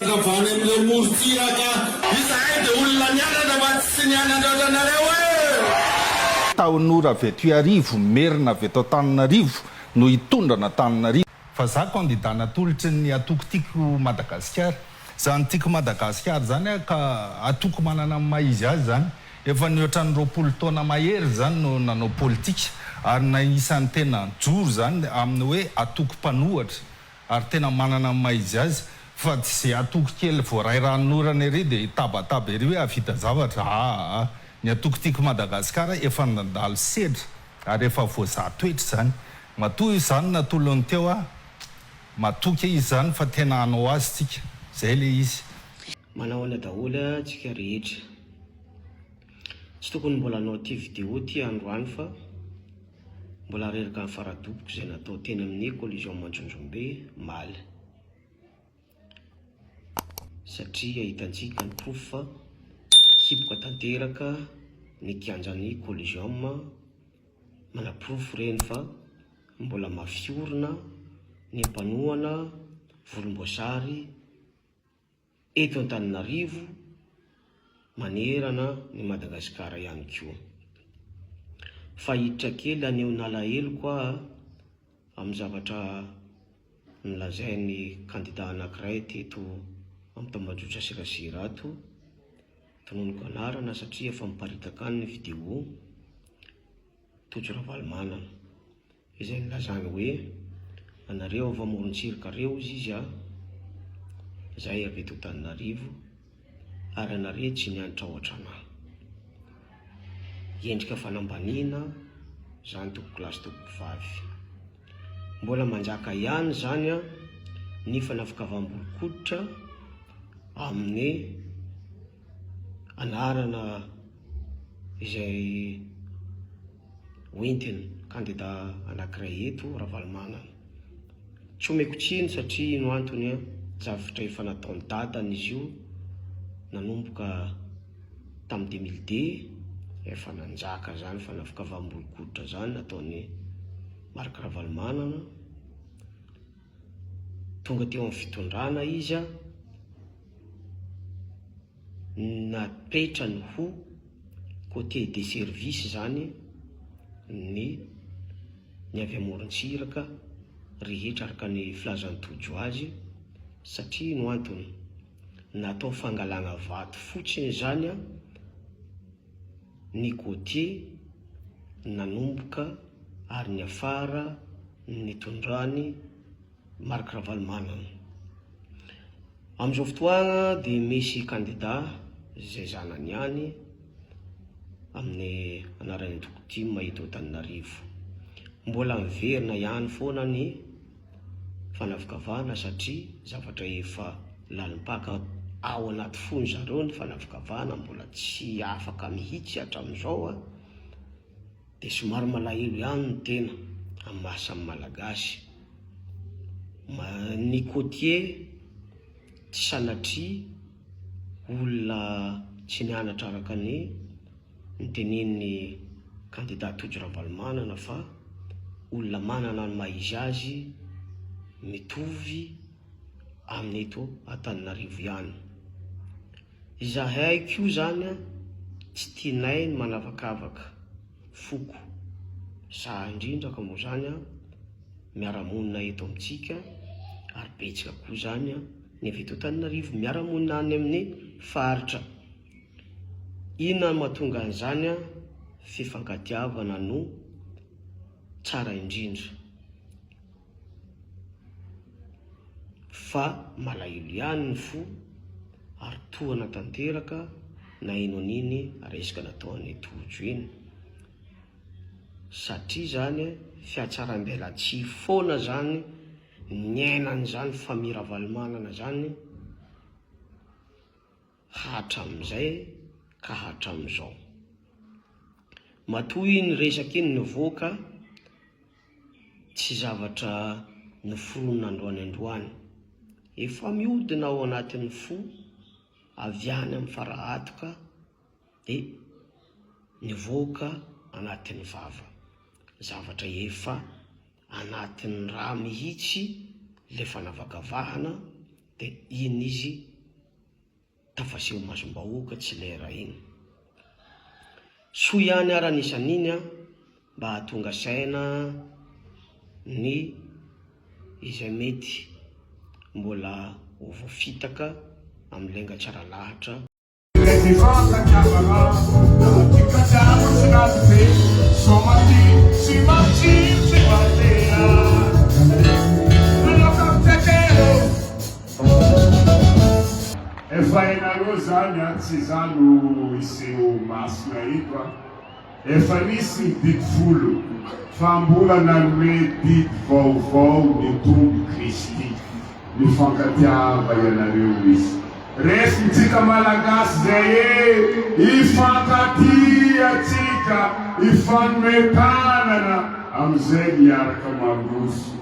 Avy any amin'ilay morontsiraka izahay dia olona nianatra fa tsy nianatra ohatranareo e! Tanora avy eto Iarivo, Merina avy eto Antananarivo no hitondra an'Antananarivo. Fa za candidat natolotry ny atoko Tiako Madagasikara. Zany Tiako Madagasikara zany a ka atoko manana ny maha izy azy zany. Efa nihoatra ny 20 taona mahery zany no nanao politika ary na isan'ny tena nijoro zany amin'ny hoe atoko mpanohatra. Ary tena manana ny maha izy azy fa tsy ze atoko kely voaray ranonorana ery dia hitabataba ery hoe hahavita zavatra aa. Ny atoko Tiako Madagasikara efa nandalo sedra ary efa voazaha toetra izany. Matoa izany natolony teo aho matoky izy izany fa tena hanao azy tsika. Zay le izy. Manahoana daholo tsika rehetra. Tsy tokony mbola hanao ity vidéo ity androany fa Mbola reraka ny faradoboko izay natao teny amin'ny Coliseum Antsonjombe omaly. Satria hitantsika ny porofo fa hipoka tanteraka ny kianjan'ny Coliseum, manaporofo ireny fa mbola mafy orina ny mpanohana volomboasary. Eto Antananarivo, manerana ny Madagasikara ihany koa. Fa hiditra kely haneho ny alaheloko aho amin'ny zavatra nolazain'ny kandida anankiray teto amin'ny tambajotra serasera ato, tononiko anarana satria efa miparitaka any ny vidéo, Tojo Ravalomanana. Izay nilazany hoe, Anareo avy amoron-tsiraka reo hozy izy a, zahay avy eto Antananarivo, ary anare tsy niantra ohatranah. Endrika fanambaniana zany tompokolahy sy tompokovavy. Mbola manjaka ihany zany an ny fanavakavam-bolon-koditra amin'ny anarana izay hoentiny kandida anakiray eto Ravalomanana. Tsy omeko tsiny satria ino antony an, zavtra efa nataon'i dadany izy io nanomboka tamin'ny 2002 efa nanjaka zany fanavakavam-bolon-koditra zany nataon'i Marc Ravalomanana. Tonga teo amin'ny fitondrana izy an, napetrany ho côté des services zany ny ny avy amorontsiraka rehetra araka ny filazan'i Tojo azy satria no antony natao fangalana vato fotsiny zany an ny côtier nanomboka ary niafara nitondrany Marc Ravalomanana. Amin'izao fotoagna dia misy kandida izay zanany ihany amin'ny anaran'ny antoko tim eto Antananarivo. Mbola miverina ihany foana ny fanavakavahana satria zavatra efa lalim-paka ao anaty fon-dry zareo ny fanavakavahana mbola tsy afaka mihitsy hatramin'izao. Dia somary malahelo ihany ny tena amin'ny maha samy Malagasy. Ny côtier tsy sanatria olona tsy nianatra araka ny notenenin'ny kandida Tojo Ravalomanana fa olona manana ny maha izy azy mitovy amin'ny eto Antananarivo ihany. Izahay koa zany tsy tianay ny manavakavaka foko, za indrindra ka moa zany miara monina eto amintsika ary betsaka koa zany ny avy eto Antananarivo miara monina any amin'ny faritra. Inona no mahatonga an'izany? Fifankatiavana no tsara indrindra. Fa malahelo ihany ny fo ary tohana tanteraka naheno an'iny resaka nataon'i Tojo iny. Satria zany fiatsaram-belatsihy foana zany niainan'izany famille Ravalomanana zany hatramin'izay ka hatramin'izao. Matoa iny resaka iny nivoaka, tsy zavatra noforonina androany androany. Efa mihodina ao anatin'ny fo avy any amin'ny fara-hatoka dia nivoaka anatin'ny vava. Zavatra efa anatin'ny ra mihitsy ilay fanavakavahana. Dia iny izy tafaseho imasom-bahoaka tsy lera iny. Soa ihany ary anisan'iny an, mba hahatonga saina ny izay mety mbola ho voafitaka amin'ny lainga tsara lahatra. Efa hainareo zany an, tsy za no hiseho masina eto an. Efa nisy ny didy folo fa mbola nanome didy vaovao ny Tompo Kristy. Mifankatiava ianareo izy. Resintsika Malagasy zay e! Hifankatia tsika, hifanome tanana amizay miaraka mandroso.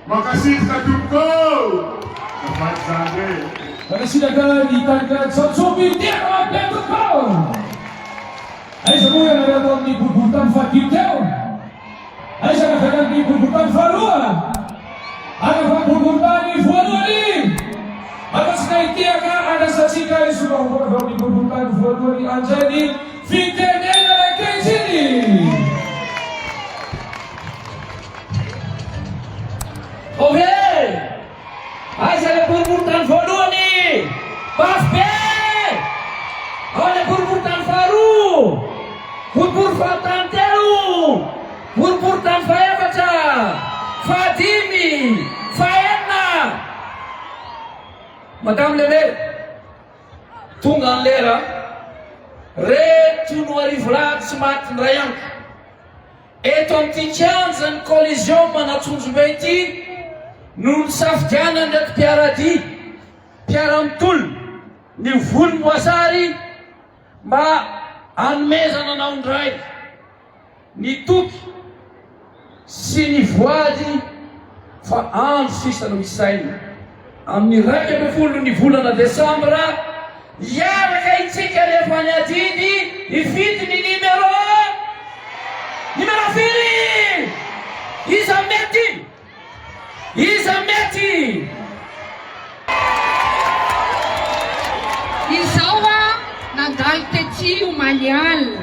Mankasitraka tompoko ô! Azafady zandry e! Mankasitraka ny tarika Tsaotsomby tena mampy tompoko! Aiza moa ianareo tao amin'ny boriborintany fahadimy teo? Aiza ny avy any amin'ny boriborintany faharoa? Ary avy amin'ny boriborintany voalohany? Ataontsika hitehaka handraisantsika ny solombavambahoaka avy ao amin'ny boriborintany voalohany handray ny fitenenana ankehitriny. Ohe! Aiza ilay boriborintany voalohany? Mafy be! Ao ilay boriborintany faharoa! Boribory fahatany telo! Boriborintany fahefatra! Fahadimy! Fahenina! Madame le maire, tonga ny lera, reto no arivo lahy tsy maty indray andro. Eto amin'ity kianjan'ny Coliseum an'Antsonjombe ity no nisafidianan'ireto mpiara-dia, mpiara-mitolona, ny volomboasary mba hanomezana anao indray ny toky sy ny voady fa andro sisa no isaina. Amin'ny 11 ny volana desambra, hiaraka itsika rehefa any adidy hifidy ny numéro numéro firy? Iza mety? Iza mety? Izao aho nandalo tety omaly alina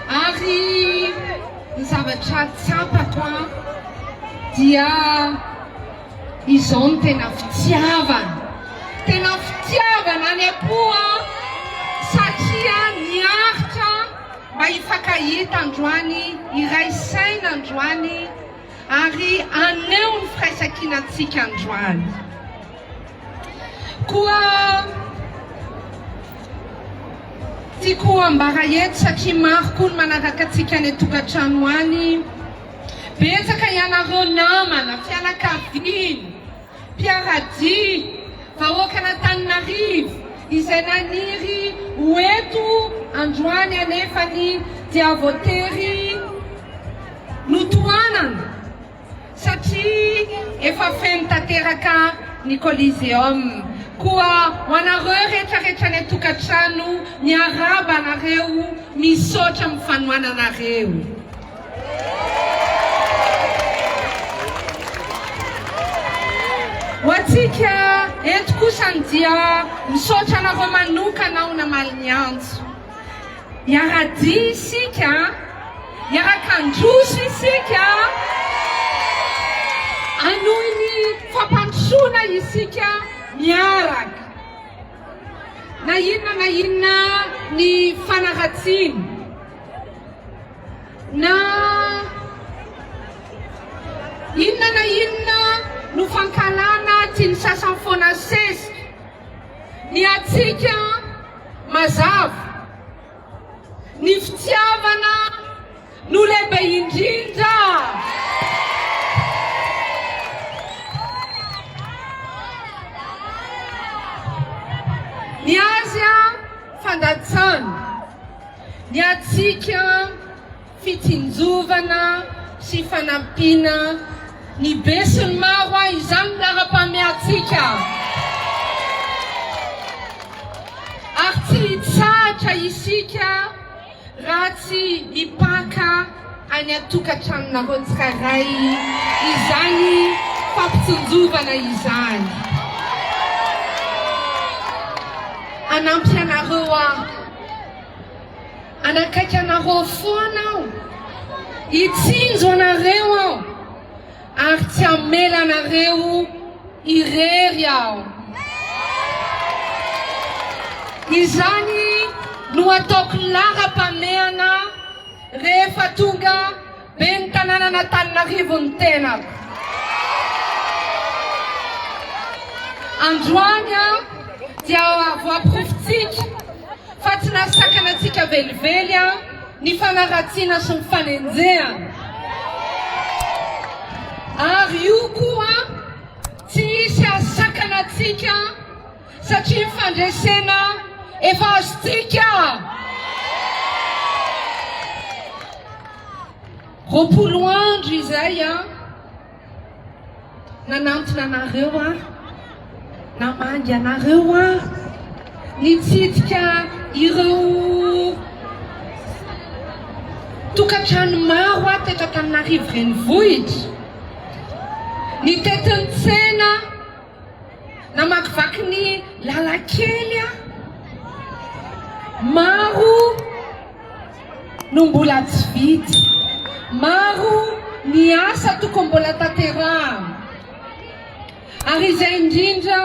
ary ny zavatra tsapako dia Izao no tena fitiavana. Tena fitiavana any am-po an, satria niaritra mba hifankahita androany, hiray saina androany ary haneho ny firaisankinantsika androany. Koa tiako ambara eto satria maro koa ny manaraka antsika any an-tokantrano any. Betsaka ianareo namana, fianakaviana, mpiara-dia, vahoakan'Antananarivo izay naniry ho eto androany anefany dia voatery notohanana satria efa feno tanteraka ny Coliseum. Koa ho anareo rehetra rehetra any an-tokantrano, miarahaba anareo, misaotra amin'ny fanohananareo. Ho antsika eto kosany dia misaotra anareo manokana aho namaly ny antso. Hiara-dia isika, hiara-kandroso isika, hanohy ny fampandrosoana isika miaraka. Na inona na inona ny fanaratsiana. Na inona na inona no fankahalana tian'ny sasany foana sesika, ny antsika mazava, ny fitiavana no lehibe indrindra. Ny azy fandatsana. Ny antsika fitsinjovana sy fanampiana ny be sy ny maro a, izany no laharam-pahamehantsika. Ary tsy hitsahatra isika raha tsy mipaka any an-tokantranonareo tsirairay izany fampitsinjovana izany. Hanampy anareo aho. Hanakaiky anareo foana aho. Hitsinjo anareo aho. Ary tsy hamela anareo irery aho. Izany no ataoko laharam-pahamehana rehefa tonga ben'ny tanànan'Antananarivo ny tenako. Androany dia voaporofontsika fa tsy nahasakana antsika velively ny fanaratsiana sy ny fanenjehana. Ary io koa tsy hisy hahasakana antsika satria ny fandresena efa azontsika. 20 andro izay Nanantona anareo aho, namangy anareo aho, nitsidika ireo tokantrano maro aho teto Antananarivo Renivohitra, nitety ny tsena, namakivaky ny lalan-kely aho, maro no mbola tsy vita. Maro ny asa tokony mbola tanterahana. Ary izay indrindra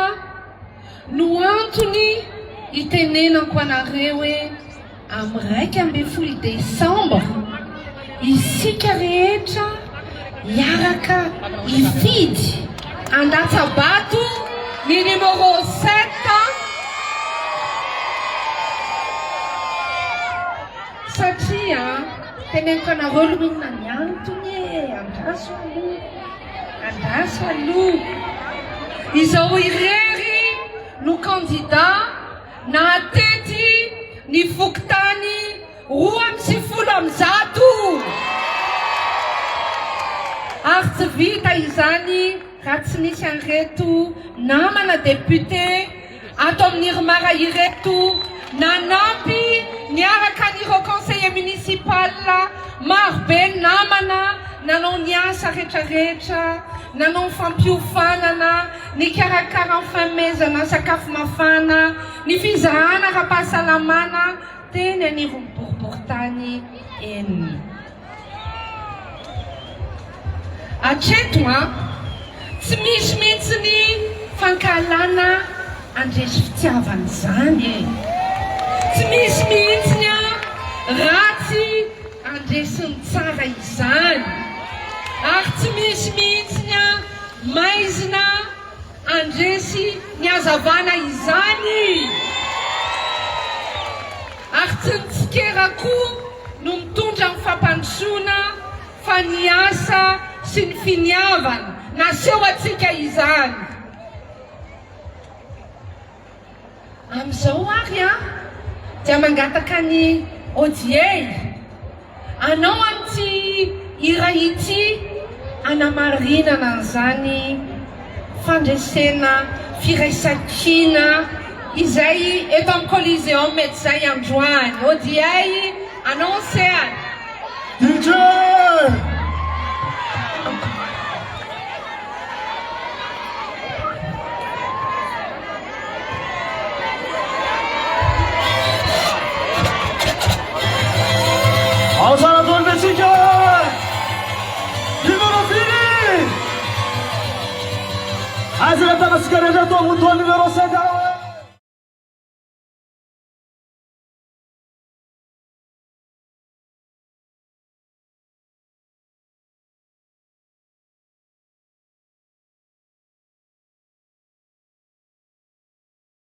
no antony itenenako anareo hoe amin'ny 11 desambra isika rehetra hiaraka hifidy handatsa-bato ny numéro 7. Satria teneniko anareo aloha inona ny antony e, andraso aloha, andraso aloha. Izao irery no kandida nahatety ny fokontany 192. Ary tsy vita izany raha tsy nisy an'ireto namana député ato amin'ny IRMAR ireto nanampy niaraka an'ireo conseiller municipal maro be namana nanao ny asa retraretra, nanao ny fampiofanana, nikarakara ny fanomezana sakafo mafana, ny fizahana ara-pahasalamana teny anivon'ny boriborintany enina. Hatreto an, tsy misy mihitsy ny fankahalana handresy fitiavana izany e! Tsy misy mihitsy ny ratsy handresy ny tsara izany, ary tsy misy mihitsy ny maizina handresy ny hazavana izany! Ary tsy ny tsikera koa no mitondra ny fampandrosoana fa ny asa sy ny finiavana naseho antsika izany. Amin'izao ary aho dia mangataka ny OJA hanao an'ity hira ity hanamarinana an'izany fandresena firaisankina izay eto amin'ny Coliseum eto izay androany. OJA hanao ny sehatra. DJ! Ao tsara daholo ve tsika? Numéro firy? Aiza ny tanantsika rehetra atao ambony toa numéro 7 ao?